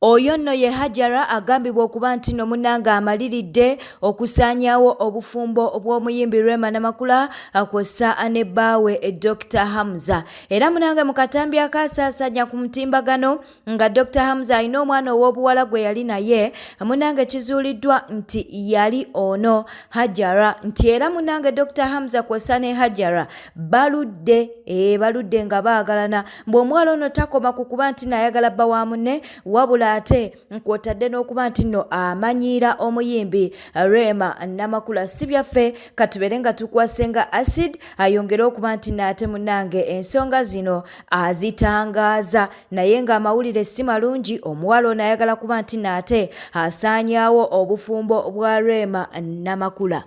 Oyo nno ye Hajara agambibwa okuba nti nno munnange amaliridde okusaanyaawo obufumbo bw'omuyimbi Rema Namakula kwossa ne bbaawe Dokita Hamza. Era munange mu katambi akaasaasanya ku mutimbagano nga Dokita Hamza alina omwana ow'obuwala gwe yali naye, munange kizuuliddwa nti yali ono Hajara nti era munange Dokita Hamza kwossa ne Hajara baludde baludde nga baagalana mbu omuwala ono takoma ku kuba nti nayagala bba wa munne wabula ate kwotadde n'okuba nti nno amanyiira omuyimbi Rema Namakula. Si byaffe, katubeere nga tukwasenga Acid ayongere okuba nti naate munange ensonga zino azitangaaza, naye ng'amawulire si malungi. Omuwala ono ayagala kuba nti naate asaanyaawo obufumbo bwa Rema Namakula.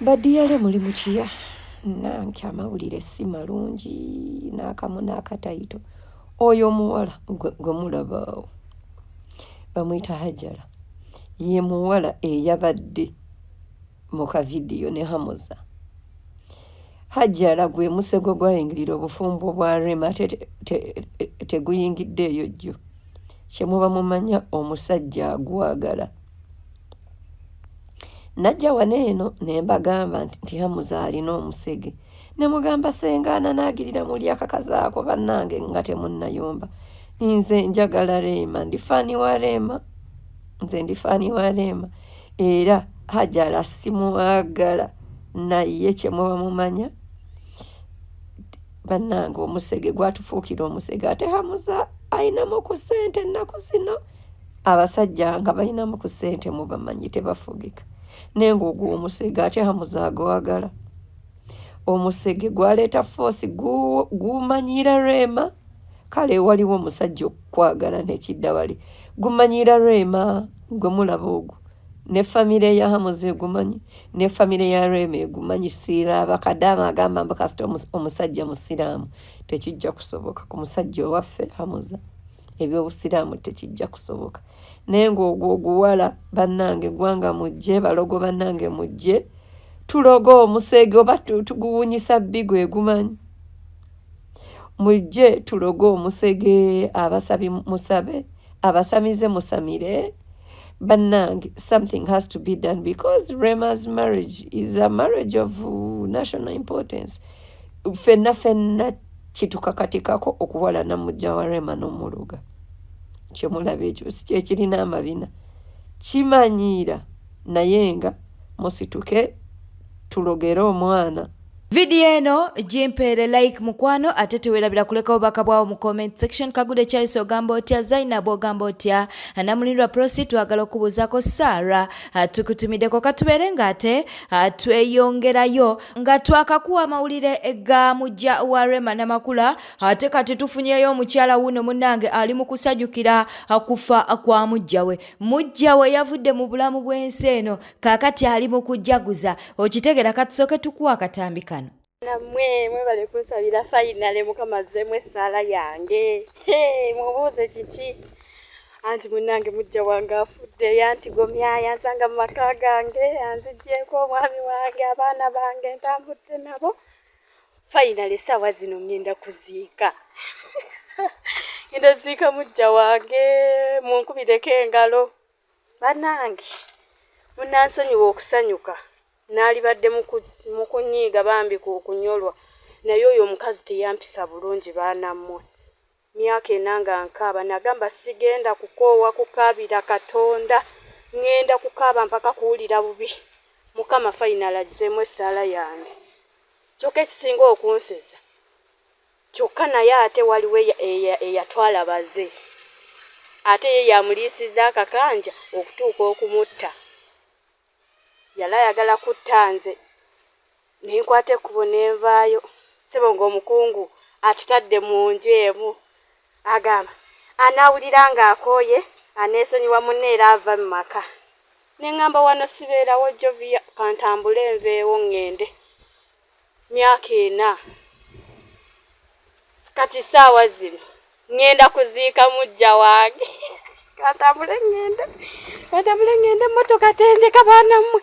Badiyale muli mutya? Nange amawulire si malungi n'akamu n'akatayito. Oyo omuwala gwe mulabaawo bamuyita Hajara, ye muwala eyabadde mu kavidiyo ne Hamuza. Hajara gwe musego gwayingirira obufumbo bwa Rema, ate teguyingidde eyo jjo. Kye muba mumanya omusajja agwagala. Najja wano eno ne mbagamba nti Hamuza alina omusege, ne mugamba sengaana naagirira muli akakazaako bannange nga temunnayomba. Nze njagala Rema, ndi faani wa Rema, nze ndi faani wa Rema, era Hajara simwagala, naye kye muba mumanya bannange omusege gwatufuukira omusege. Ate Hamuza ayinamu ku ssente ennaku zino, abasajja nga balinamu ku ssente mubamanyi tebafugika, naye ng'ogwo omusege ate Hamuza agwagala. Omusege gwaleeta foosi, gumanyiira Rema. Kale waliwo omusajja okukwagala nekidda wali, gumanyiira Rema gwe mulaba ogwo, ne famire ya Hamuza egumanyi, ne famire ya Rema egumanyi. Siraba kadaama agamba mbu kasita omusajja musiraamu, tekijja kusoboka ku musajja owaffe Hamuza, ebyobusiraamu tekijja kusoboka. Naye ng'ogwo oguwala bannange gwanga mujje balogo bannange mujje tulogo omusege oba tuguwunyisa bbi gwe gumanyi. Mujje tulogo omusege, abasabi musabe, abasamize musamire. Bannange something has to be done because Rema's marriage is a marriage of national importance. Ffenna ffenna kitukakatikako okuwalana mujja wa Rema n'omuluga. Kyemulaba ekyo si kyekirina amabina, kimanyiira, naye nga musituke tulogere omwana. Vidiyo eno gimpeere like mukwano, ate tewerabira kuleka obubaka bwawo mu comment section. Kagude Charles ogamba otya? Zainab ogamba otya? Namulindwa Prosi twagala okubuuzaako. Sarah tukutumiddeko. Katubeere ng'ate tweyongerayo nga twakakuwa amawulire ga mujja wa Rema Namakula, ate kati tufunyeyo omukyala wuno munnange ali mu kusajukira kufa kwa mujja we. Mujja we yavudde mu bulamu bw'ensi eno, kaakati ali mu kujjaguza. Okitegera, katusooke tukuwa akatambi kano. Nammwe mwebale kunsabira, finally Mukama azzeemu essaala yange. Mubuuze kiki? Anti munnange mujja wange afudde, yantigomya, yansanga mu maka gange, anzigyeko omwami wange, abaana bange ntambudde nabo. Finally essaawa zino ŋŋenda kuziika, ŋŋenda ziika mujja wange. Munkubireko engalo bannange, munansonyiwa okusanyuka, naalibadde mu kunyiiga bambi ku kunyolwa, naye oyo omukazi teyampisa bulungi baanammwe. Myaka ena nga nkaaba, nagamba sigenda kukoowa kukaabira Katonda, ŋŋenda kukaaba mpaka kuwulira bubi. Mukama finally azzeemu essaala yange. Kyokka ekisinga okunsesa, kyokka naye ate waliwo eyatwala baze, ate ye yamuliisizza akakanja okutuuka okumutta. Yali ayagala kutta nze, ne nkwata ekkubo ne nvaayo. Ssebo ng'omukungu atutadde mu nju emu, agamba anaawulira ng'akooye aneesonyiwa munne era ava mu maka. Ne ŋŋamba wano sibeerawo Jovia, kantambule nveewo ŋŋende. Myaka ena kati ssaawa zino ŋŋenda kuziika mujja wange. Kantambule ŋŋende, kantambule ŋŋende, emmotoka tendeka baana mmwe.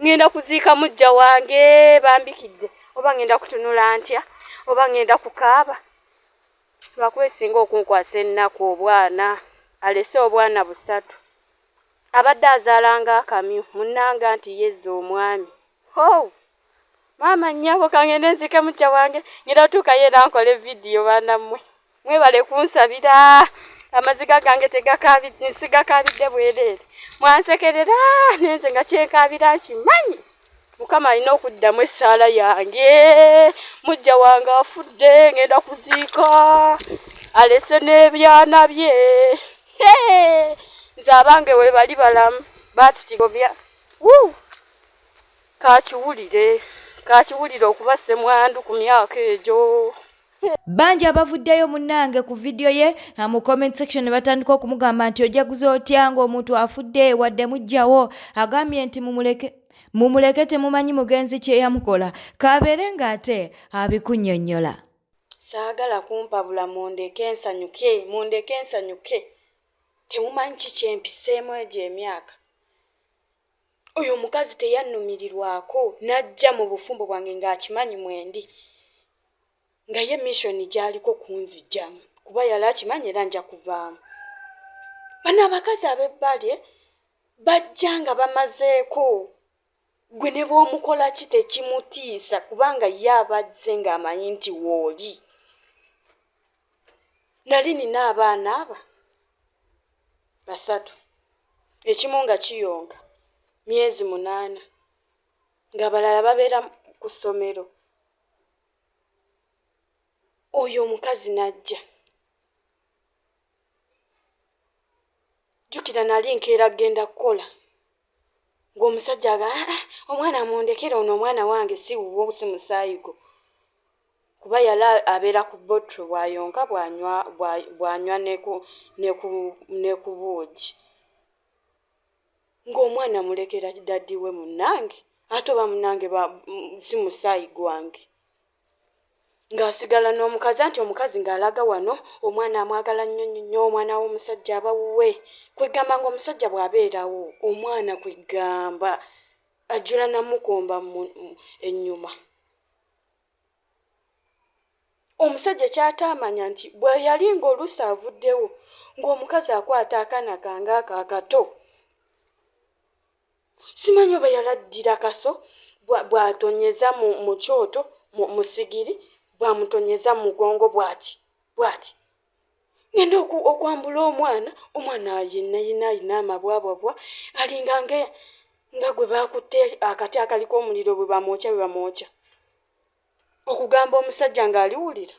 Ŋŋenda kuziika mujja wange, bambikidde oba ŋŋenda kutunula ntya? Oba ŋŋenda kukaaba? Lwakuba ekisinga okunkwasa ennaku obwana, alese obwana busatu. Abadde azaala ng'akamyu, munnange anti yezza omwami. Hoo! Maama nnyabo kangende nziike mujja wange, ngenda kutuukayo era nkole vidiyo baana mmwe. Mwebale kunsabira. Amaziga gange sigakaabidde bwereere. Mwansekerera nenze nga kyenkaabira nkimanyi. Mukama alina okuddamu essaala yange. Mujja wange afudde, ngenda kuziika. Alese n'ebyana bye. Nze abange webali balamu baatutigomya. Wuu! Kakiwulire, kakiwulire okuba ssemwandu ku myaka egyo. Bangi abavuddeyo munnange ku vidiyo ye ah, mu comment section ne batandika okumugamba nti ojaguza otya ng'omuntu afudde wadde muggyawo agambye nti mumuleke mumuleke temumanyi mugenzi kye yamukola kaabeere ng'ate abikunnyonnyola. Saagala kumpabula mundeke nsanyuke, mundeke nsanyuke. Temumanyi ki kye mpiseemu egyo emyaka. Oyo omukazi teyannumirirwako n'ajja mu bufumbo bwange ng'akimanyi mwendi nga ye mission gy'aliko kunzigyamu kuba yali akimanyi era nja kuvaamu. Bano abakazi ab'ebbali bajja nga bamazeeko gwe ne bw'omukola ki tekimutiisa kubanga ye aba azze ng'amanyi nti wooli. Nali nina abaana aba basatu ekimu nga kiyonka myezi munaana ng'abalala babeera ku ssomero oyo omukazi n'ajja jjukira nali nkeera kugenda kukola ng'omusajja aga ah, ah, omwana mundekere ono omwana wange si wuwo si musaayi gwo kuba yali abeera ku bottle bw'ayonka bw'anywa bw'anywa ne ku buugi ng'omwana mulekera daddy we munnange ate oba munnange si musaayi gwange ng'asigala n'omukazi anti omukazi ng'alaga wano omwana amwagala nnyo nnyo nnyo omwana w'omusajja aba wuwe kwegamba ng'omusajja bw'abeerawo omwana kwegamba ajjula namukomba ennyuma. Omusajja ky'ataamanya nti bwe yali ng'oluusi avuddewo ng'omukazi akwata akaana kange ako akato simanyi oba yaladdira kaso bw'atonyeza mu kyoto mu ssigiri bw'amutonyeza mu mugongo bw'ati bw'ati. Ngenda okwambula omwana, omwana yenna yenna alina amabwabwabwa alinga nga gwe baakutte akati akaliko omuliro bwe bamwokya bwe bamwokya. Okugamba omusajja ng'aliwulira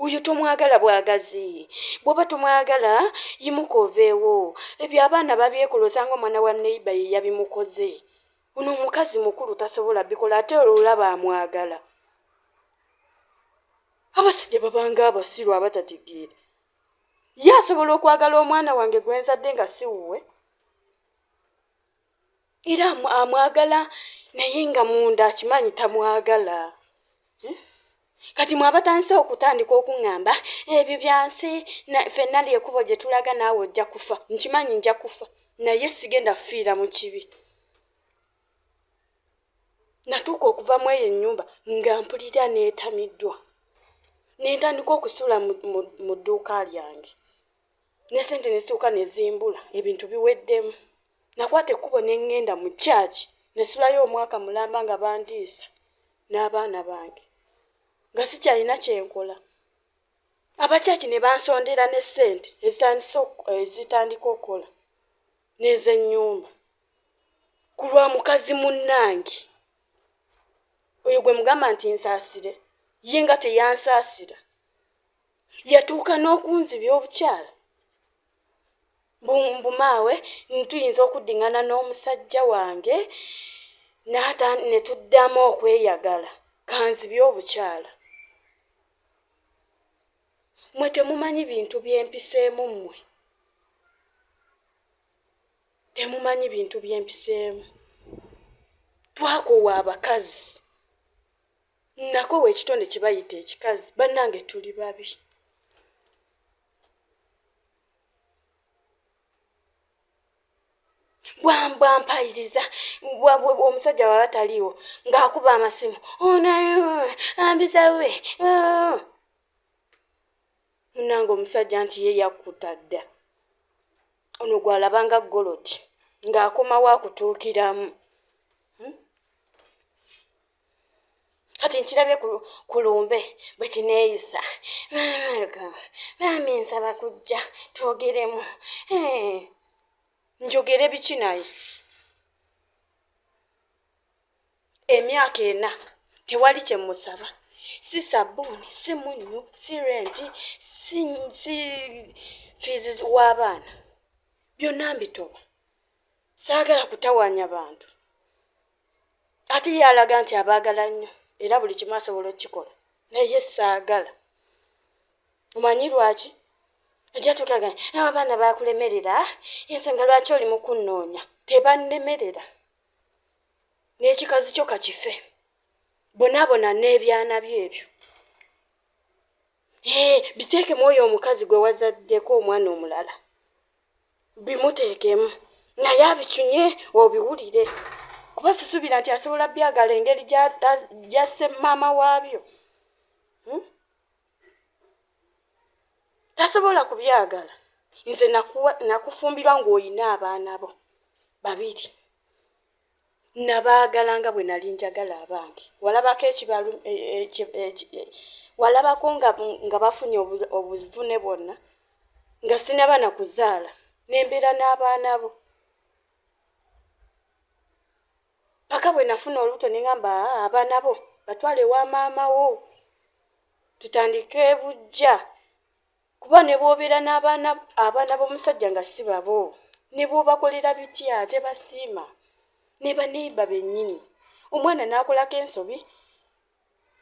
oyo tomwagala bwagazi bw'oba tomwagala yimuka oveewo ebyo abaana babyekola osanga omwana wa neyiba ye yabimukoze ono omukazi mukulu tasobola bikola ate olaba amwagala abasajja babanga abasiru abatategeera ye asobola okwagala omwana wange gwe nzadde nga si wuwe era amwagala naye nga munda akimanyi tamwagala eh? Kati mwe abatandise okutandika okuŋŋamba ebyo byansi fenna lyekubo gye tulaga naawe ojja kufa nkimanyi nja kufa naye sigenda kufiira mu kibi natuuka okuva mu eyo ennyumba nga mpulira neetamiddwa ne ntandika okusula mu dduuka lyange ne ssente ne zituuka ne zimbula ebintu biweddemu nakwata ekkubo ne ŋŋenda mu kyaki ne sulayo omwaka mulamba nga bandiisa n'abaana bange nga sikyalina kyenkola abakyaki ne bansondera ne ssente ezitandika okukola n'ez'ennyumba ku lwa mukazi munnange oyo gwe mugamba nti nsaasire ye nga teyansaasira yatuuka n'okunzibya obukyala mbu maawe tuyinza okuddingana n'omusajja wange ne tuddamu okweyagala kanzibye obukyala mwe temumanyi bintu byempiseemu mmwe temumanyi bintu byempiseemu twakoowa abakazi nakoowa ekitonde kye bayita ekikazi bannange tuli babi Bwampayiriza omusajja waba taliiwo ng'akuba amasimu ambisawe munange. Omusajja nti ye yakkuta dda, ono gwalabanga golodi ng'akomawo akutuukiramu. Kati nkirabye ku lumbe bwe kineeyisa. Bambi nsaba kujja twogeremu. Njogere biki naye? Emyaka 4 tewali kye musaba, si sabbuuni, si munnyu, si renti, si fiizi w'abaana, byonna mbitoba. Saagala kutawaanya bantu. Ate ye alaga nti abaagala nnyo era buli kimu asobola okukikola, naye saagala. Omanyi lwaki? Ojja tukaga abaana bakulemerera, ensonga lwaki oli mu kunnoonya. Tebannemerera, n'ekikazi kyo kakife, bonaabona n'ebyana byo ebyo biteekemu oyo omukazi gwe wazaddeko omwana omulala, bimuteekemu naye abicunye obiwulire, kuba sisuubira nti asobola byagala engeri gyasse maama waabyo. Tasobola kubyagala. Nze nakufumbirwa ng'olina abaana bo 2, nabaagala nga bwe nali njagala abange. Walabako ekibalu, walabako nga bafunye obuvune bwonna nga sinaba na kuzaala, nembeera n'abaana bo paka bwe nafuna olubuto ne ŋŋamba abaana bo batwale ewa maama wo tutandike bujja. Kuba ne bw'obeera n'abaana abaana b'omusajja nga si babo, ne bw'obakolera bitya tebasiima, ne baneeba bennyini. Omwana n'akolako ensobi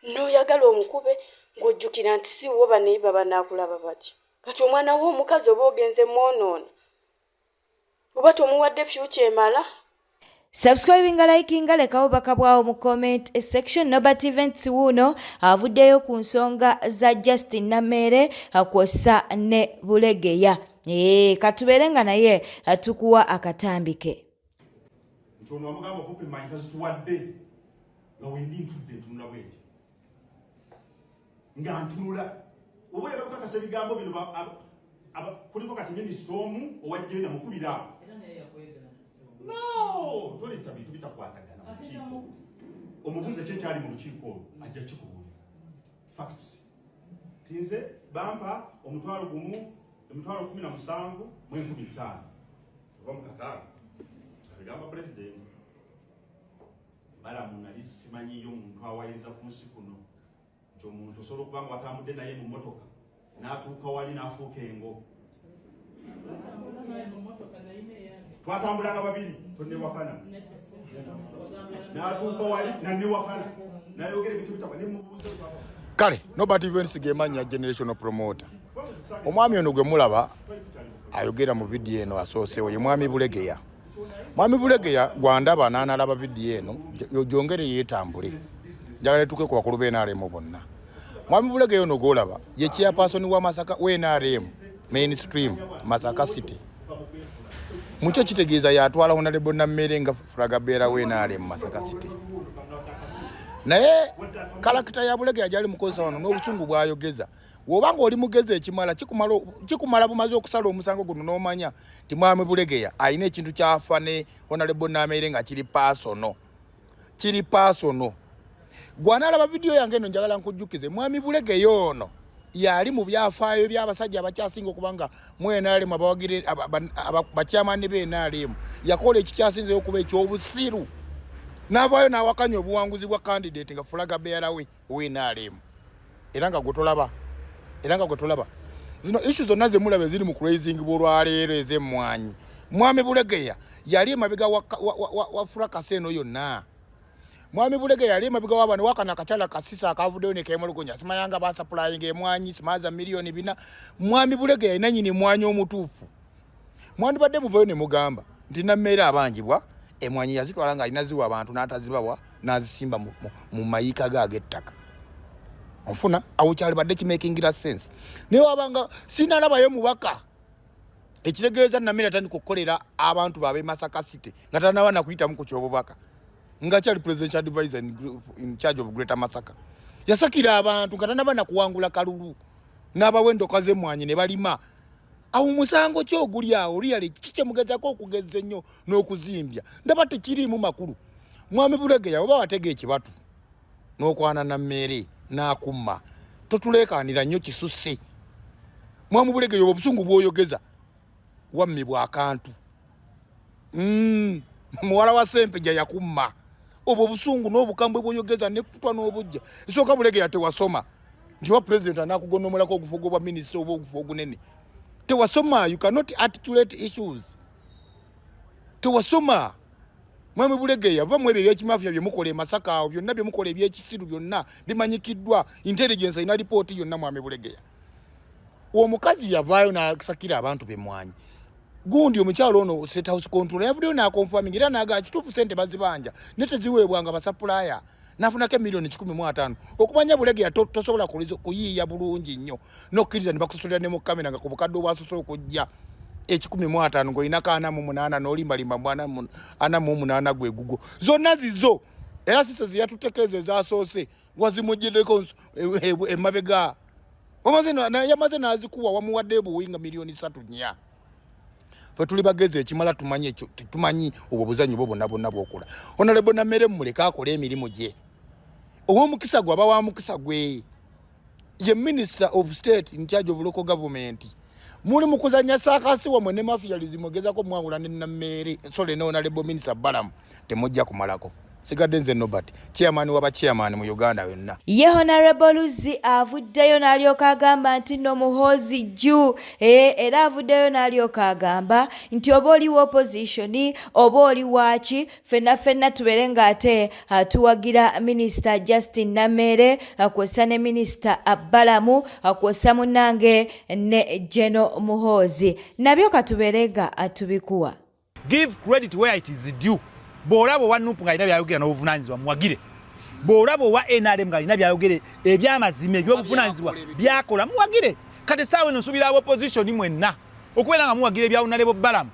n'oyagala omukube ng'ojjukira nti si wo, baneeba banaakulaba batya? Kati omwana wo omukazi oba ogenze mwonoona, oba tomuwadde future emala. Subscribinga, likinga, lekawo baka bwawo mu comment section. Nobert Events wuuno avuddeyo ku nsonga za Justin Nameere kwossa ne Bulegeya. Katubeere nga naye tukuwa akatambike. Nti ono wamugamba okupa emmanyi tazituwadde, nga wendi ntudde ntunula bwenti nga ntunula oba oyagala okukakasa ebigambo bino, kuliko kati minisita omu owa gender mukubira awo. No, toleta bintu bitakwatagana mu lukiiko. Omubuuze ki ekyali mu lukiiko olwo, ajja kikubuulira facts. Tinze bampa 10,000, 17,500 oba 6,000 abigamba pulezidenti. Balamu nali simanyiyo omuntu awayiriza ku nsi kuno nti omuntu osobola okuba nga watambudde naye mu mmotoka n'atuuka wali n'afuuka engo. Twatambulanga babiri, tonnewakana, n'atuuka wali nannewakana nayogera ebintu bitaba nemubuuza. Kale Nobert Events gemanya generational promoter. Omwami ono gwe mulaba ayogera mu vidiyo eno asoosewo ye Mwami Bulegeya. Mwami Bulegeya gwandaba n'analaba vidiyo eno gyongere yeetambule, njagala etuuke ku bakulu b'NRM bonna. Mwami Bulegeya ono gwolaba ye chairperson wa Masaka w'NRM mainstream Masaka City. Mukyo kitegeeza yatwala Honorable Nammere nga flag bearer w'NRM Masaka City. Naye character ya Bulegeya gyali mukozesa wano n'obusungu bw'ayogeza, bw'oba ng'oli mugezi ekimala kikumala bumaze okusala omusango guno n'omanya nti Mwami Bulegeya alina ekintu kyafa ne Honorable Nameere nga kiri personal, kiri personal. Gwanalaba vidiyo yange eno, njagala nkujjukize Mwami Bulegeya ono yali mu byafaayo by'abasajja abakyasinga okuba nga mu NRM, abawagire bakyamani be NRM. Yakola ekikyasinzeyo okuba ekyobusiru n'avaayo n'awakanya obuwanguzi bwa candidate nga flag bearer we owa NRM, era nga gwetolaba, era nga gwetolaba zino issue zonna zemulaba eziri mu crazing bwolwaleero ez'emmwanyi. Mwami Bulegeya yali emabega wa fracas eno yonna. Mwami Bulegeya yali emabega wabano wakano akakyala kasisa akavuddeyo nekemulugunya simayanga basupplyinga emwanyi simaza 4,000,000. Mwami Bulegeya yalina nyini mwanyi omutuufu. Mwandibadde muvayo ne mugamba nti Nammeere abanjibwa emwanyi yazitwala nga alina ziwa abantu n'atazibawa n'azisimba mu mayiika ge ag'ettaka. Onfuna awo kyalibadde kimakingira sense, naye wabanga sinalabayo mubaka. Ekitegeeza Nammere atandika okukolera abantu babe Masaka City nga tanaba nakuyitamu ku kyobubaka, nga kyali presidential advisor in charge of Greater Masaka. Yasakira abantu nga tanaba nakuwangula kalulu, n'abawa endoka z'emmwanyi ne balima. Awo musango ki oguli awo? Really, kiki kyemugezako okugeza ennyo n'okuzimbya? Ndaba tekiriimu makulu. Mwami Bulegeya, oba watega ekibatu n'okwana Nammeere n'akumma, totuleekaanira nnyo kisusse. Mwami Bulegeya, obwo obusungu bw'oyogeza wammibwa akantu. Muwala wa Sempejja yakumma. Obwo obusungu n'obukambwe bw'oyogeza nekutwa n'obujja esooka. Bulegeya, tewasoma nti wa president anakugonomolako ogufo gw'obwa minisita oba ogufo ogunene. Tewasoma, you cannot articulate issues, tewasoma. Mwami Bulegeya, va mu ebyo ebyekimafia byemukola e Masaka. Awo byonna byemukola ebyekisiru byonna bimanyikiddwa, intelligence erina lipooti yonna. Mwami Bulegeya, omukazi yavaayo n'asakira abantu bemwanyi. Gundi omukyalo ono State House control yavuddeyo n'aconfirming era naga kituufu, sente bazibanja ne teziweebwanga basupplier, nafunako emiliyoni 150. Okumanya Bulegeya, tosobola kuyiiya bulungi nnyo nokkiriza ne bakusasulira ne mu kamera nga ku bukadde obwasose okujja 150 ng'olinako 48 n'olimbalimba mu 48 gwe gugo zonna zizo. Era sise zeyatutekeeza ezasoose wazimugireko emabega. Yamaze n'azikuwa, wamuwadde ebuwi nga miliyoni 3 4. Fe tuli bagezi ekimala, tumanyi ekyo, tumanyi obwo buzanyo bwo bwonna bwonna bwokola. Honorable Nammere mumuleke akole emirimu gye. Ow'omukisa gwe aba wa mukisa gwe, ye Minister of State in charge of local government. Muli mu kuzanya saakasi wamwe ne mafialism, ogezako mwawula ne Nammeere sole ne Honorable Minister Balamu, temujja kumalako. Sigadde nze Nobert, chairman waba chairman mu Uganda yonna. Ye Honorable Luzzi avuddeyo n'alyoka agamba nti nno Muhoozi jju era avuddeyo n'alyoka agamba nti oba oli wa opposition oba oli waaki, ffenna ffenna tubeere ng'ate tuwagira Minisita Justin Nameere, kwossa ne Minisita Balamu, kwossa munnange ne General Muhoozi. Nabyo katubeere nga tubikuwa. Give credit where it is due. Bw'olaba owa NUP ng'alina byayogera n'obuvunaanyizibwa, muwagire. Bw'olaba owa NRM ng'alina byayogere ebyamazima ebyobuvunaanyizibwa byakola, muwagire. Kati essaawa eno nsuubira aba opposition mwenna okubeera nga muwagira ebya Honorable Balamu,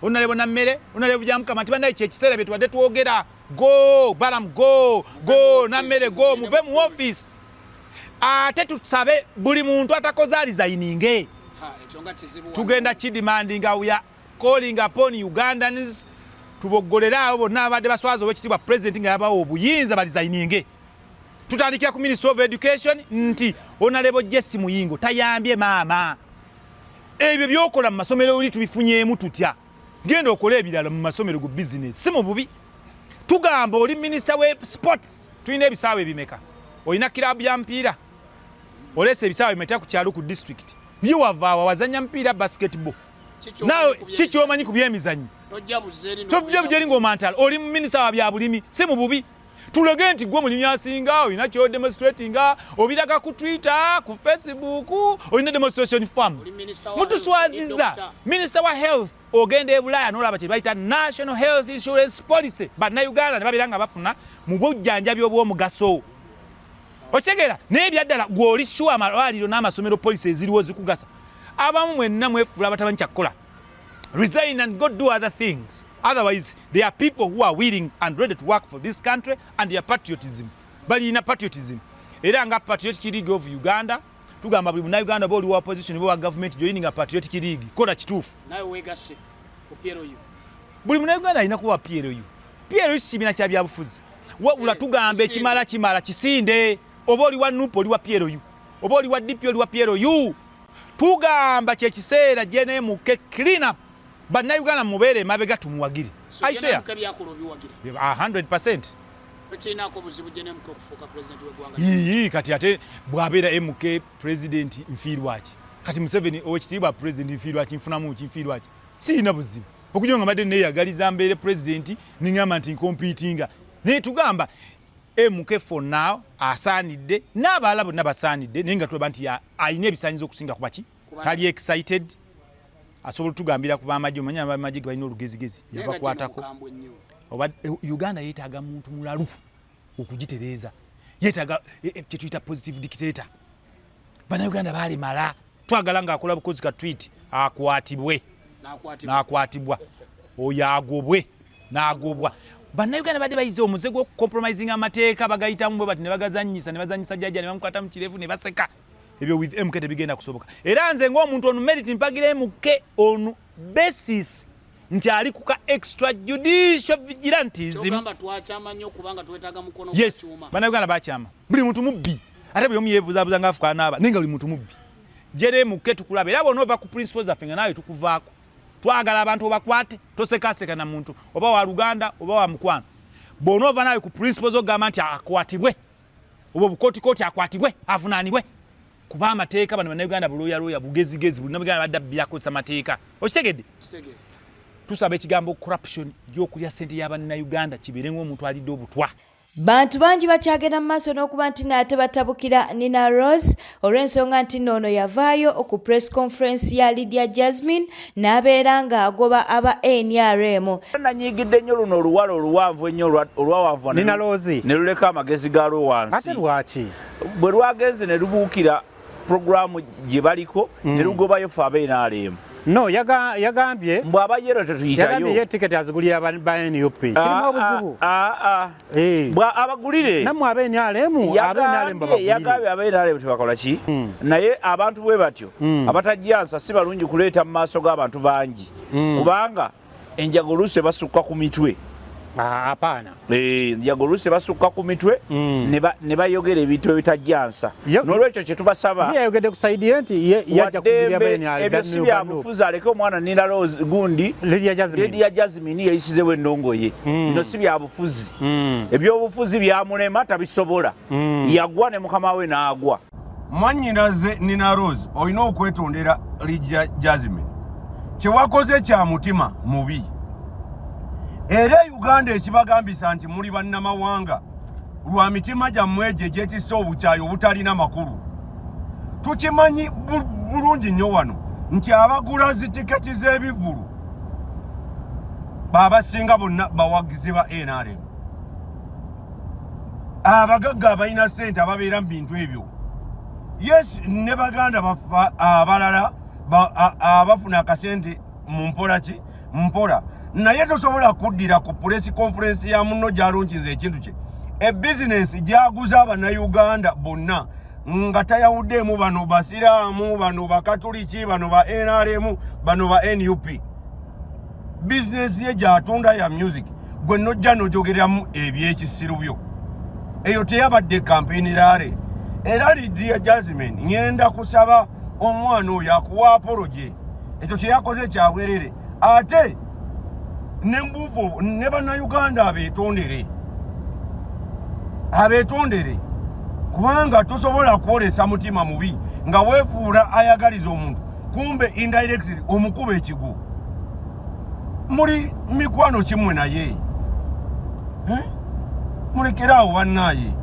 Honorable Nammere, Honorable Byamukama, nti bannaye kyekiseera bye tubadde twogera. Go Balamu, go, go Nammere, go, muve mu office. Ate tusabe buli muntu atakoze aresigninge. Tugenda kidemandinga. We are calling upon Ugandans tuboggolere abo bonna abadde baswaza owekitiibwa President nga yabawa obuyinza, baresigninge. Tutandikira ku Ministry of Education nti Honorable Jesse Muyingo tayambye maama. Ebyo byokola mu masomero oli tubifunyeemu tutya? Genda okole ebirala mu masomero gu business, si mu bubi. Tugamba oli minisita we sports, tulina ebisaawe ebimeka? Olina kirabu ya mpiira? Oleese ebisaawe bimeka ku kyalo, ku district? Ye wavaawa wazanya mupiira basketball, naawe kikyomanyi ku byemizannyo? Tojja bujeri ng'omantala. Oli minisita wa byabulimi, si mu bubi. Tulege nti gwe mulimi asinga, olina kyodemonstratinga, obiraga ku Twitter, ku Facebook, olina demonstration farms. Mutuswaziza. Minisita wa health, ogenda e Bulaaya n'olaba kye bayita National Health Insurance Policy, Bannayuganda ne babeera nga bafuna mu bujjanjabi obw'omugaso. Okitegeera? Naye ebyaddala gw'oli sure amalwaliro n'amasomero policy eziriwo zikugasa? Abamu mwenna mwefuula abatamanyi kyakukola. Resign and go do other things. Otherwise, there are people who are willing and ready to work for this country and their patriotism, balina patriotism. Era nga Patriotic League of Uganda tugamba buli Munnayuganda, oba oli wa opposition oba wa government, joining a Patriotic League, kola kituufu. Nawe wegasse ku PLU. Buli Munnayuganda alina kuba PLU. PLU si kibiina kya byabufuzi, wabula tugamba ekimala kimala kisinde. Oba oli wa NUP, oli wa PLU, oba oli wa DP, oli wa PLU, tugamba kyekiseera gyenemuke clean up. Bannayuganda mubeere emabega tumuwagire. So I swear. General byakola obiwagira? 100%. Tokirinako obuzibu General okufuuka president w'eggwanga? Yiyi, kati ate bw'abeera MK president nfiirwaki? Kati Museveni owekitiibwa president nfiirwaki? Nfunamu ki? Nfiirwaki? Siyina buzibu okugira nga mbadde neeyagaliza mbeere president, niŋŋamba nti ncompetinga. Naye tugamba MK for now asaanidde, n'abalala bonna basaanidde, naye nga tulaba nti alina ebisaanyizo okusinga kubaki. Tali excited, asobola otugambira ku bamagye. Omanye abamagye ge balina olugezigezi, Naye nga yabakwatako. General mukambwe nnyo. Oba Uganda yeetaaga muntu mulalu okugitereeza, yeetaaga kyetuyita positive dictator. Bannayuganda baalemala, twagala ng'akola bukozi ka tweet. Akwatibwe. N'akwatibwa. Oyo agobwe. N'agobwa. Bannayuganda badde bayize omuze gw'okucompromising amateeka, bagayitamu bwe bati ne bagazannyisa, ne bazannyisa jjajja, ne bamukwata mu kirevu ne baseka. Ebyo with MK tebigenda kusoboka. Era nze ng'omuntu on merit mpagira MK on basis nti ali ku ka extrajudicial vigilantism. Kyogamba twakyama nnyo kubanga twetaaga mukono gwa Yes, kyuma. Bannayuganda bakyama. Buli muntu mubbi. Ate buli omu yeebuzaabuza ng'afuka anaaba, naye nga buli muntu mubbi. Jere MK tukulaba, era bw'onoova ku principles zaffe nga naawe tukuvaako. Twagala abantu obakwate, tosekaseka na muntu, oba wa luganda oba wa mukwano. Bw'onoova naawe ku principles ogamba nti akwatibwe, oba obukootikooti akwatibwe, avunaanibwe. Kuba amateeka bano Bannayuganda bulooyalooya bugezigezi, buli Bannayuganda badde abbirakozesa mateeka. Okitegedde? Kitegeere. Tusaba ekigambo corruption y'okulya ssente ya Bannayuganda kibeere ng'omuntu alidde obutwa. Bantu bangi bakyagenda mu maaso n'okuba nti nate batabukira Nina Rose olw'ensonga nti nno ono yavaayo ku press conference ya Lydia Jasmine n'abeera ng'agoba aba NRM. Nanyiigidde nnyo luno oluwala oluwanvu ennyo olwawanvu Nina Rose ne luleka amagezi gaalwo wansi. Ate lwaki? Bwe lwagenze ne lubuukira puroguramu gye baliko ne lugobayo ffe aba NRM. No, yagambye mbu aba yero tetuyitayo. Yagambye ye tiketi azigulira ba NUP. Kirimu obuzibu. Bwa abagulire. Nammwe aba NRM, aba NRM babagulire. Yagambye aba NRM tebakola ki? Naye abantu bwe batyo abatajjansa si balungi kuleeta mu maaso g'abantu bangi. Kubanga enjaga oluusi basukka ku mitwe. Hapana. Enjaga oluusi basukka ku mitwe ne bayogera ebintu ebitajjansa. N'olwekyo kye tubasaba. Ye yayogedde ku sayidi ye nti yajja kugulira ba NRM. Ebyo si bya bufuzi, aleke omwana Nina Rose gundi Lydia Jasmine yayisizewo ennongo ye. Bino si bya bufuzi. Ebyobufuzi byamulema tabisobola. Yagwa ne mukama we n'agwa. Mwannyinaze Nina Rose olina okwetondera Lydia Jasmine. Kye wakoze kya mutima mubi. Era Uganda ekibagambisa nti muli bannamawanga lwa mitima gyammwe egyo egyetisse obukyayi obutalina makulu. Tukimanyi bulungi nnyo wano nti abagula zitiketi z'ebivvulu babasinga bonna bawagizi ba NRM. Abagagga abalina ssente ababeera mu bintu ebyo. Yes, ne baganda baffe abalala abafuna akasente mu mpola ki? Mpola. Naye tosobola kuddira ku press conference ya munno gy'alonkinze ekintu kye. Ebizinensi gy'aguza Abannayuganda bonna nga tayawuddeemu bano basiraamu, bano bakatuliki, bano ba NRM, bano ba NUP. Bizinensi ye gy'atunda ya music gwe nojja n'ojogereramu ebyekisiru byo. Eyo teyabadde campaign rally. Era Lydia Jasmine ngenda kusaba omwana oyo akuwa apology. Ekyo kye yakoze kyabwerere. Ate ne mbuvu ne Bannayuganda abeetondere. Abeetondere kubanga tosobola kwolesa mutima mubi nga weefuula ayagaliza omuntu kumbe indirectly omukuba ekigwo. Muli mikwano kimwe naye. Mulekere awo bannaaye.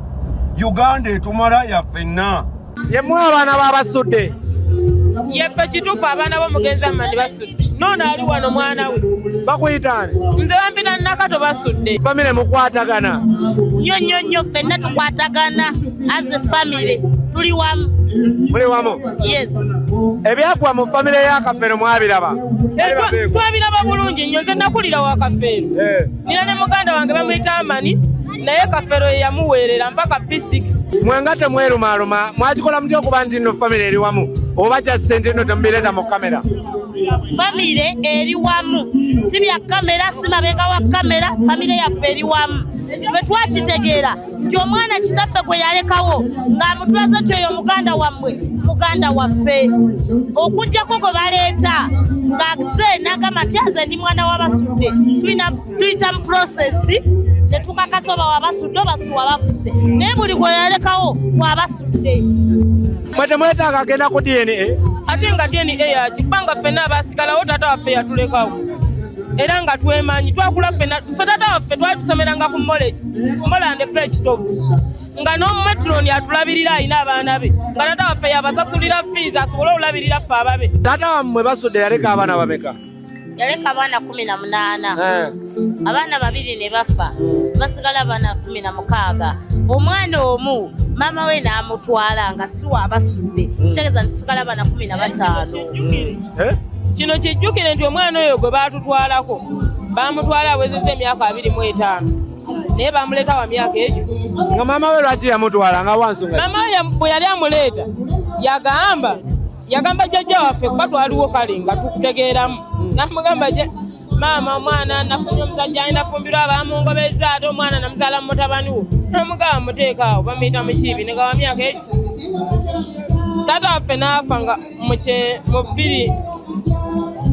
Uganda etumala yaffenna. Yemmwe abaana b'abasudde. Yeffe kituufu abaana b'omugenzi Amani basudde. Noono ali wano mwana we. Bakuyita ani? Nze bampita Nakato basudde. Famire mukwatagana? Nnyo nnyo nnyo ffenna tukwatagana as a family. Tuli wamu. Muli wamu? Yes. Ebyagwa mu famire ya Kafeero mwabiraba? Twabiraba bulungi nnyo. Nze nakulira wa Kafeero. Nina ne muganda wange bamuyita Amani, naye Kafeero ye yamuweerera mpaka P6. Mwe nga temwerumaaluma, mwakikola mutya okuba nti nno famire eri wamu? Oba kya ssente nno temubireeta mu kamera? Famire eri wamu, si bya kamera, si mabega wa kamera, famire yaffe eri wamu. Ffe twakitegeera nti omwana kitaffe gwe yalekawo ng'amutulaze nti oyo muganda wammwe, muganda waffe. Okuggyako gwe baleeta ng'aze n'agamba nti nze ndi mwana w'abasudde, tuyita mu process ne tukakasa oba wabasudde oba si wabafudde, naye buli gwe yalekawo wabasudde. Mwe temwetaaga agenda ku DNA? Ate nga DNA yaki, kubanga ffenna abaasigalawo taata waffe yatulekawo. Era nga twemanyi, twakula ffenna, ffe taata waffe twali tusomeranga ku Moland Pekitovu. Nga n'omumetroni atulabirira alina abaana be, nga taata waffe yabasasulira fees asobole okulabirira ffe ababe. Taata wammwe basudde yaleka abaana bameka? Yaleka abaana 18. Abaana babiri ne bafa, basigala abaana 16. Omwana omu maama we n'amutwala nga si wa basudde. Kitegeeza nti tusigala abaana 15. Kino kijjukire nti omwana oyo gwe baatutwalako baamutwala awezezza emyaka 25, naye bamuleeta wa myaka egyo. Nga maama we lwaki yamutwala nga wansonga? Maama we bwe yali amuleeta yagamba jjajja waffe, kuba twaliwo kale nga tukutegeeramu, namugamba, "Maama, omwana nafunye omusajja, alina fumbirwa, bamungobezza, ate omwana namuzaala mu mutabani wo." Namugamba, "Muteeka awo." Bamuyita Mukiibi, ne nga wa myaka egyo. Taata waffe n'afa nga mu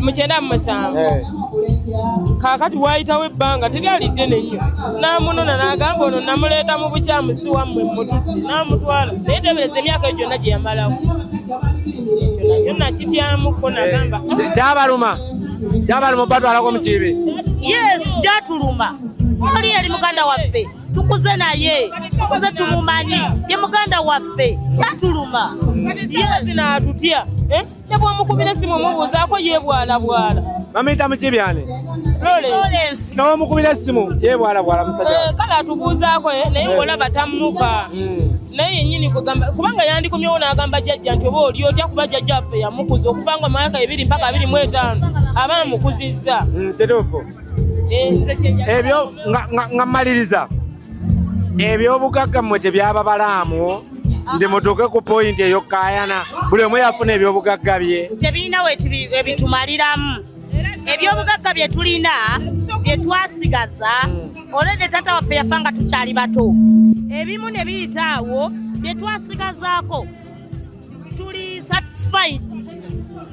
1997. Kaakati waayitawo ebbanga teryali ddene nnyo, n'amunona n'agamba, "Ono namuleeta mu bukyamu, si wammwe, mututte." N'amutwala, naye tebereza emyaka egyo gyonna gye yamalawo. Ekyo nakyo nakityamuko, nagamba. Kyabaluma obatwalako Mukiibi? Yes, kyatuluma. Oli yali muganda waffe, tukuze naye, tukuze tumumanyi, ye muganda waffe, kyatuluma. Kati saawa zino atutya, eh? Ne bwomukubira esimu omubuuzaako yeebwalabwala. Bamuyita Mukiibi ani? Lawrence. Nga bamukubira esimu yeebwalabwala musajja. Eh, kale atubuuzaako, eh, naye ng'olaba tammuka naye yennyini kugamba, kubanga yandikomyewo n'agamba jjajja nti oba oli otya, kuba jjajja waffe yamukuza okuva nga myaka 2 mpaka 25 aba amukuzizza. Kituufu. Eh, nze kye Ebyo nga mmaliriza, ebyobugagga mmwe tebyababalaamu nti mutuuke ku point ey'okkaayana, buli omu yafuna ebyobugagga bye? Tebirina we ebitumaliramu. Ebyobugagga bye tulina bye twasigaza olwedde, taata waffe yafa nga tukyali bato, ebimu ne biyita awo. Bye twasigazaako tuli satisfied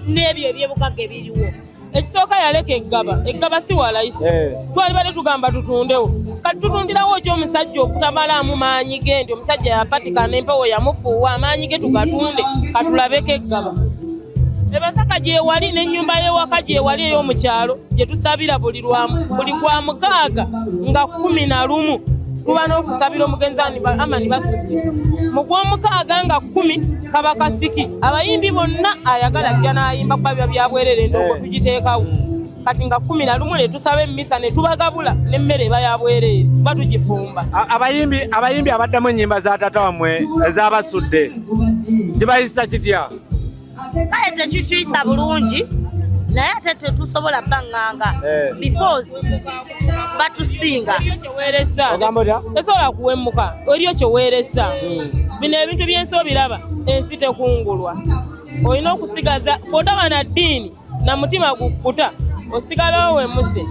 n'ebyo ebyobugagga ebiriwo. Ekisooka yaleka eggaba. Eggaba si walayisi. Twali badde tugamba tutundewo, kati tutundirawo ki omusajja okutamalaamu maanyi ge, nti omusajja yapatikana empewo yamufuuwa amaanyi ge? Tugatunde katulabeko eggaba. Ebasaka gyewali n'ennyumba y'ewaka gyewali ey'omukyalo gye tusabira buli kwa mukaaga nga 11, tuba n'okusabira omugenzi Amani Basudde. Mu gw'omukaaga nga 10 kaba kasiki, abayimbi bonna ayagala ajja n'ayimba, kuba biba byabwerere, endongo tugiteekawo. Kati nga 11 ne tusaba emmisa ne tubagabula n'emmere eba yabwereere kuba tugifumba. Abayimbi abaddamu ennyimba za taata wammwe ez'Abasudde kibayisa kitya? Kale tekituyisa bulungi, naye ate tetusobola baŋŋanga because batusinga. Kyeweeresa. Ogamba otya? Tesobola kuwemuka, eriyo kyeweeresa. Bino ebintu byensi obiraba, ensi tekungulwa, olina okusigaza bw'otaba na ddiini na mutima gukkuta, osigalawo wemuse.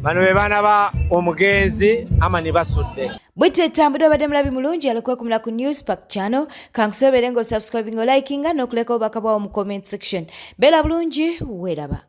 Bano be baana ba omugenzi Amani Basudde. Bwetyo etambudde. Obadde mulabi mulungi alokwekumira ku Newspark channel. Kankusobere nga osubscribing, olikinga n'okuleka obubaka bwawo mu comment section. Beera bulungi, weeraba.